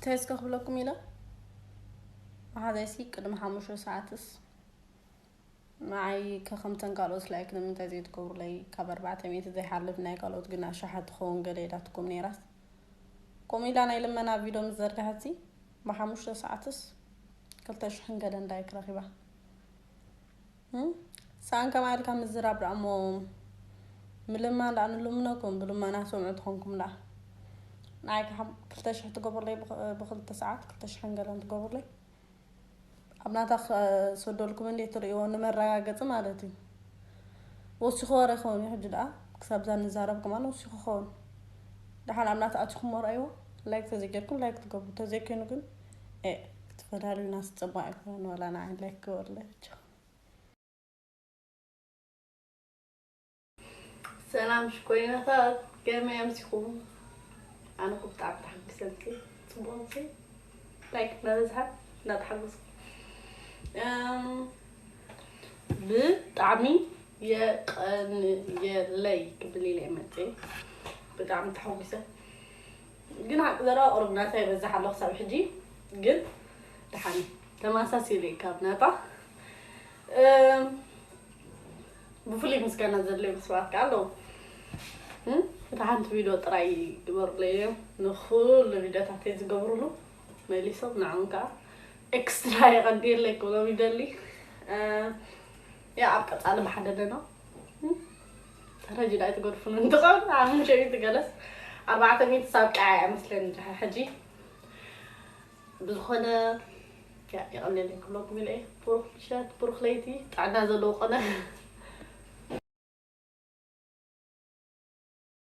እንታይ እስከ ክብለኩም ኢለ፣ መሓዛይሲ ቅድሚ ሓሙሽተ ሰዓትስ ንዓይ ከከምተን ካልኦት ላይክ ንምንታይ ዘይትገብሩለይ? ካብ ኣርባዕተ ሚእቲ ዘይሓልፍ፣ ናይ ካልኦት ግን ኣሽሓት ትኸውን ገለ ኢላትኩም ነይራስ። ከምኡ ኢላ ናይ ልመና ቪድዮ ምስ ዘርግሐትሲ፣ ብሓሙሽተ ሰዓትስ ክልተ ሽሕን ገለን ላይክ ረኺባ። እም? ሰኣን ከማይ ኢልካ ምዝራብ ደኣ እሞ፣ ምልማን ደኣ ንልምነኩም፣ ብልመና ሰምዑ ትኾንኩም ደኣ። ንዓይ ክሓም-፣ ክልተ ሽሕ ትገብሩለይ ብኽ-፣ ብኽልተ ሰዓት፣ ክልተ ሽሕን ገለን ትገብሩለይ። ኣብ ናታ ክሰደልኩም እንዴ ትርእይዎ፣ ንመረጋገጺ ማለት እዩ። ወሲኹ ወረ ይኸውን እዩ ሕጂ ደኣ፣ ክሳብ እዛ ንዛረብ ከማን ወሲኹ ይኸውን። ደሓን ኣብ ናታ ኣቲኹም ወረ ኣይዎ፣ ላይክ ተዘይጌርኩም ላይክ ትገብሩ፣ ተዘይኮይኑ ግን፣ ኤ፣ ክትፈላለዩና ስጸባ ኣይኮነን፣ ወላ ንዓይ ላይክ ግበሩለይ ብቻ። ሰላም ሽኮሪናታት፣ ከመይ ኣምሲኹም? ኣነ እኮ ብጣዕሚ ተሓጒሰ፣ ጽቡቕ፣ ላይክ እናበዝሓ እናተሓጎስኩ። እም፣ ብጣዕሚ የቐንየለይ ክብል ኢለ እየ መፅየ። ብጣዕሚ ተሓጒሰ። ግን ሓቂ ዘረባ ቁሩብ ናታ ይበዝሕ ኣሎ ክሳብ ሕጂ። ግን ደሓን ተመሳሲሉ እዩ ካብ ናታ። እም፣ ብፍሉይ ምስጋና ዘድልዮም ሰባት ከዓ ኣለዉ። እም፣ እታ ሓንቲ ቪድዮ ጥራይ ግበሩለይ እዮም ንኩሉ ቪድዮታተይ ዝገብሩሉ መሊሶም። ንዕኦም ከዓ ኤክስትራ የቐንየለይ ክብሎም ይደሊ። እ፣ ያ ኣብ ቀፃሊ ብሓደ ደኖ። እም፣ ተረጅዳ ኣይትገድፉን እንትኸውን ሓሙሽተ ሚእቲ ገለስ ኣርባዕተ ሚእቲ ሳብ ቀዓ እያ መስለኒ ድሓ ሕጂ። ብዝኾነ ያ፣ የቐንየለይ ክብለኩም ኢለ እየ። ብሩኽ ምሸት፣ ብሩኽ ለይቲ፣ ጥዕና ዘለዎ ቆነ።